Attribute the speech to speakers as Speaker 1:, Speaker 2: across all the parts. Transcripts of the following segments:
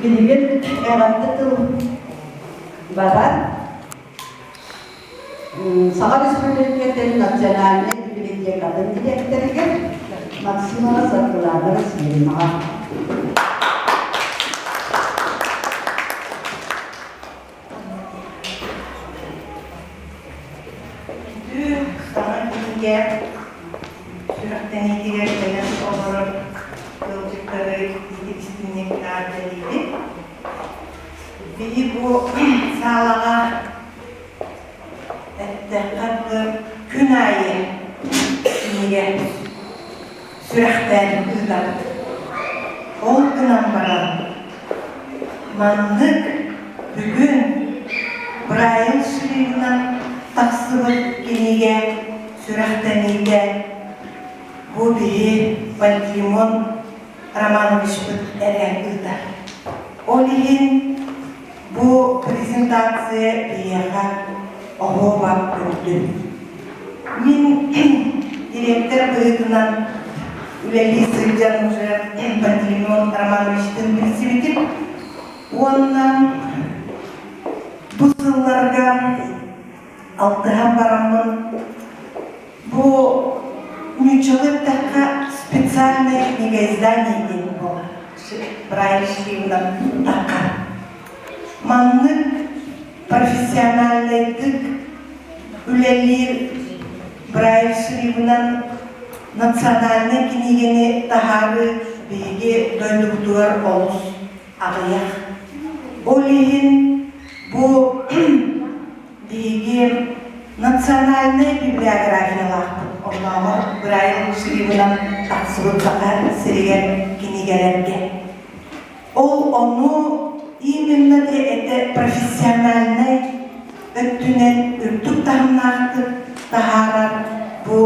Speaker 1: Билигин эҕэрдэ тыл барар. Саха Республикатын национальнай библиотекатын дириэктэригэр Максимова Саргылана Васильевнаҕа.
Speaker 2: Бүтүн саҥа кинигэ сүрэхтэниитигэр кэлэн олорор ыалдьыттары итик-истиҥник наардалиибит. Биһи бу саалаҕа эттэххэ дылы күн аайы кинигэ сүрэхтээн ыытабыт. Ол гынан баран маннык бүгүн Брайан Шриннан тахсыбыт кинигэ сүрэхтэниитэ бу биһи Пантелеймон Романовичпыт эрэ ыытар. Ол иһин бу презентация биһиэхэ оһуоба күндү. Мин директор быһыытынан үлэлии сылдьан уже Пантелеймон Романовичтыын билсибитим уонна бу сылларга алтыһан бараммын бу нууччалыы эттэххэ специальное книгоиздание диэн буолар Брайль шрифтынан таххар маннык профессиональнайдык үлэлиир Брайль шрифтынан национальнай кинигэни таһаарыы биһиги дойдубутугар олус аҕыйах. Ол иһин бу биһиги национальнай библиографиялаахпыт. Оннооҕор Брайль шрифтынан тахсыбыт Саха сиригэр кинигэлэргэ. Ол ону именно де это профессиональнай өттүнэн үрдүк таһымнаахтык таһаарар бу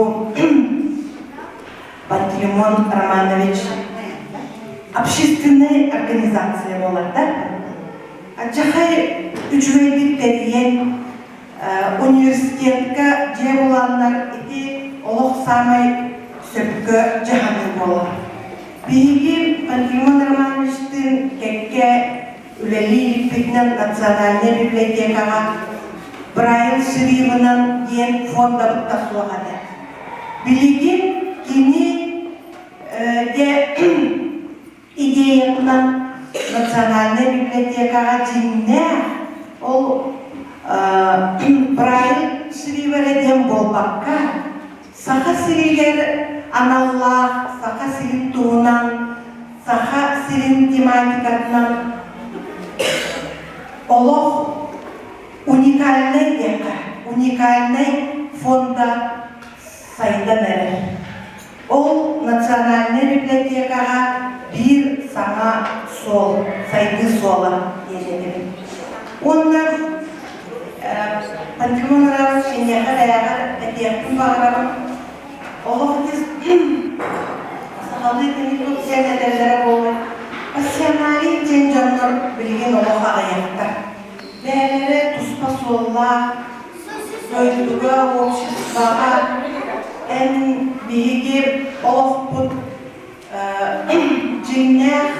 Speaker 2: Пантелеймон Романович общественная организация буолар да. Адьахай үчүгэйдик тэрийэн университетка дьиэ буланнар ити олох саамай сөпкө дьаһаныы буолар. Биһиги Пантелеймон Романовичтыын кэккэ үлэлии иликпитинэн национальнай библиотекаҕа Брайан Шривынан диэн фондабыт да суох этэ. Билигин кини дьэ идеятынан национальнай библиотекаҕа дьиҥнээх ол Брайан Шривера диэн буолбакка Саха сиригэр аналлаах Саха сирин туһунан Саха сирин тематикатынан олох уникальнай диэххэ уникальнай фонда сайдан эрэр. Ол национальнай библиотекаҕа биир саҥа суол, сайдыы суола диэн этэбин. Уонна Пантелеймон Иванович эйиэхэ бэйэҕэр этиэхпин баҕарабын. Олох сахалыы кини сиэн этэллэрэ буолуо. Пассионарий диэн дьоннор билигин олох аҕыйахтар. Бэйэлэрэ туспа суоллаах, дойдуга, обществоҕа эн биһиги олохпут дьиҥнээх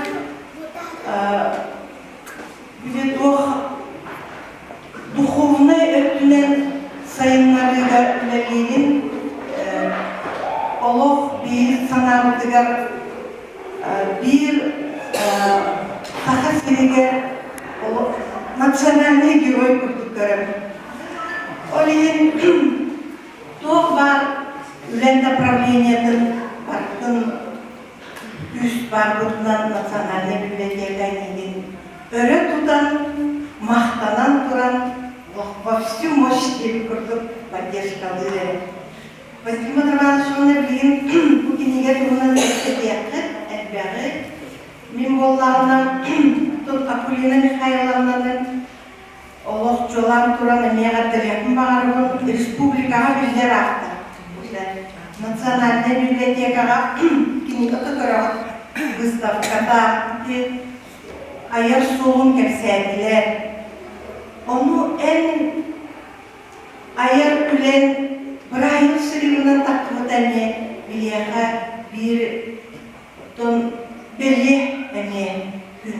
Speaker 2: били туох духовнай өттүнэн сайыннарыыга үлэлиирин олох биир санаабытыгар биир Саха сиригэр национальный герой курдук көрөбүн. Ол иһин туох баар үлэн направлениетын барытын үс барбытынан национальнай библиотека эйигин өрө тутан, махтанан туран во всю мощь диэбит курдук поддержкалыыр эрэ. Василий Иванович уонна билигин бу кинигэ туһунан кэпсэтиэххит элбэҕи. Мин буоллаҕына тут Акулина Михайловнаны олох чуолаан туран эмиэ эҕэрдэлиэхпин баҕарабын. Республикаҕа биллэр автор. Национальнай библиотекаҕа кинигэ көрөҕүт выставката ити айар суолун кэпсээтилэр. Ону эн Айар үлэн бырааһынньык сырыыбынан таххыбыта эмиэ биһиэхэ биир тон бэлиэ эмиэ күн.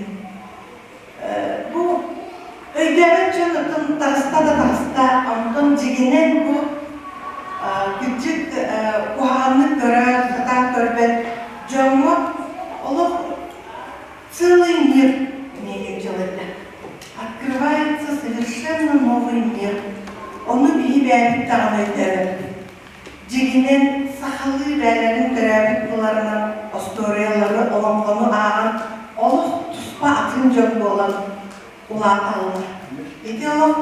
Speaker 2: Целый мир эмиэ дьыл этэ. Открывается совершенно новый мир. Ону биһи бэйэбит даҕаны өйдөөбөппүт. Дьиҥинэн, сахалыы бэйэлэрин төрөөбүт тылларынан остуоруйалары, олоҥхону ааҕан олох туспа атын дьон буолан улааталлар. Ити олох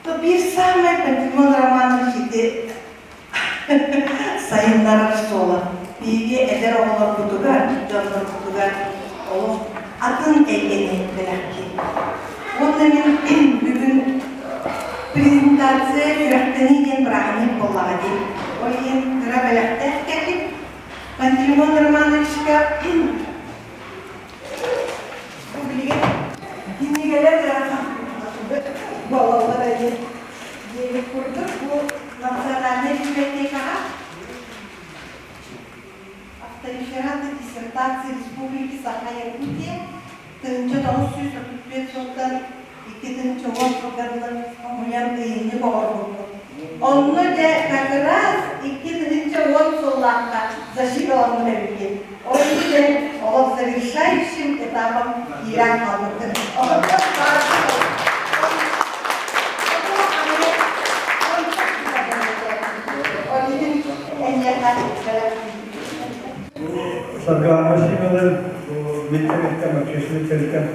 Speaker 2: то биир саамай Пантелеймон Романович ити сайыннарар суола. Биһиги эдэр оҕолорбутугар, дьоннорбутугар олох атын эйгэни бэлэхтиир. Уонна мин бүгүн презентация сүрэхтэнии диэн бырааһынньык буоллаҕа дии. Ол иһин кыра бэлэхтээх кэллим. Пантелеймон Романовичка бу билигин кинигэлэр буолаллар диэн диэбит курдук бу национальнай библиотекаҕа авторефераты диссертации Республики Саха-Якутия 1935 сылтан 2010 сылга дылы хомуйан ыйынньык оҥорбуппут. Онно дьэ как раз 2010 сыллаахха защиталаммыт эбиккин. Ол иһин олох завершающим этапом киирэн хаалбыккын. Онтон Ол иһин эйиэхэ
Speaker 3: Саргылана Васильевна бу мин общественный тэрилтэм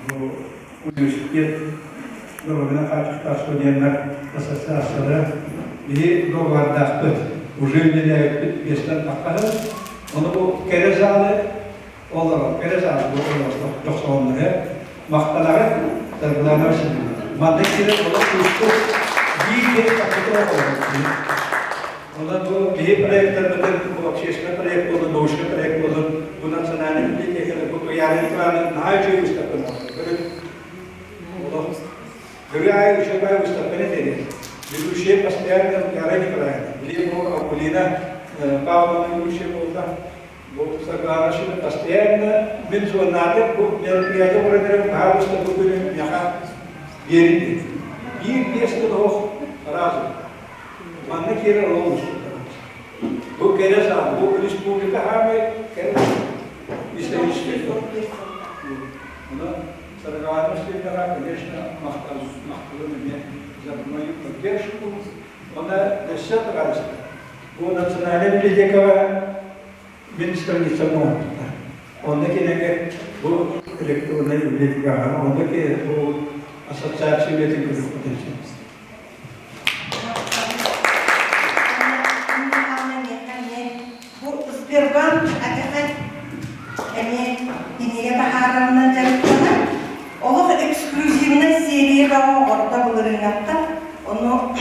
Speaker 3: бу университет доруобуйаны хаачыстаах студеннар ассоциациялара биһи договардаахпыт уже үлэлээбиппит биэстэн таххаһы ону бу кэрэ залы олорор кэрэ залы бу дохсоҕоннору махтанаҕыт Саргылана Васильевна манна киирэн олох күүскү биир киһи тахсытын олорор. Онон бу биһи проектарбытын, бу общественный проект буолун, научный проект буолун, бу национальный библиотеканы, бу Туйаара Николаевна наһаа үчүгэй выставканы оҥордо. Олох Көрүү аайы үчүгэй выставканы этэрин. Ведущая постоянно Туйаара Николаевна. Били бу Акулина Павловна ведущая буолла. Бу Саргылана постоянно мин суоннаатым бу мероприятие оҥорон наһаа выставка күнү миэхэ биэрин Биир биэс тыл оһох сразу. Манна киирэр ол Бу кэрэ саал, бу республика хаамай кэрэ исторический Онон Саргылана Васильевнаҕа, конечно, махтал, махталым эмиэ за мою поддержку. Она өссө товарищтар. Бу национальная библиотекаҕа мин страницам оҥорбуттар. Онно кинигэ бу электроннай библиотекаҕа, онно бу ассоциация үлэтин көрүөхпүтүн сөп.
Speaker 2: Бу Сбербанк АТХ эмиэ кинигэ таһаарарынан дьарыктанар. Олох эксклюзивнай серия бөҕө оҕордо былырыыҥҥаттан. Ону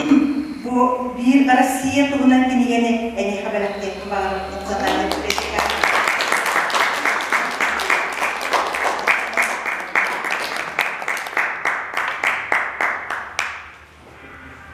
Speaker 2: бу биир Россия туһунан кинигэни эйиэхэ бэлэхтиэхпин баҕарабын.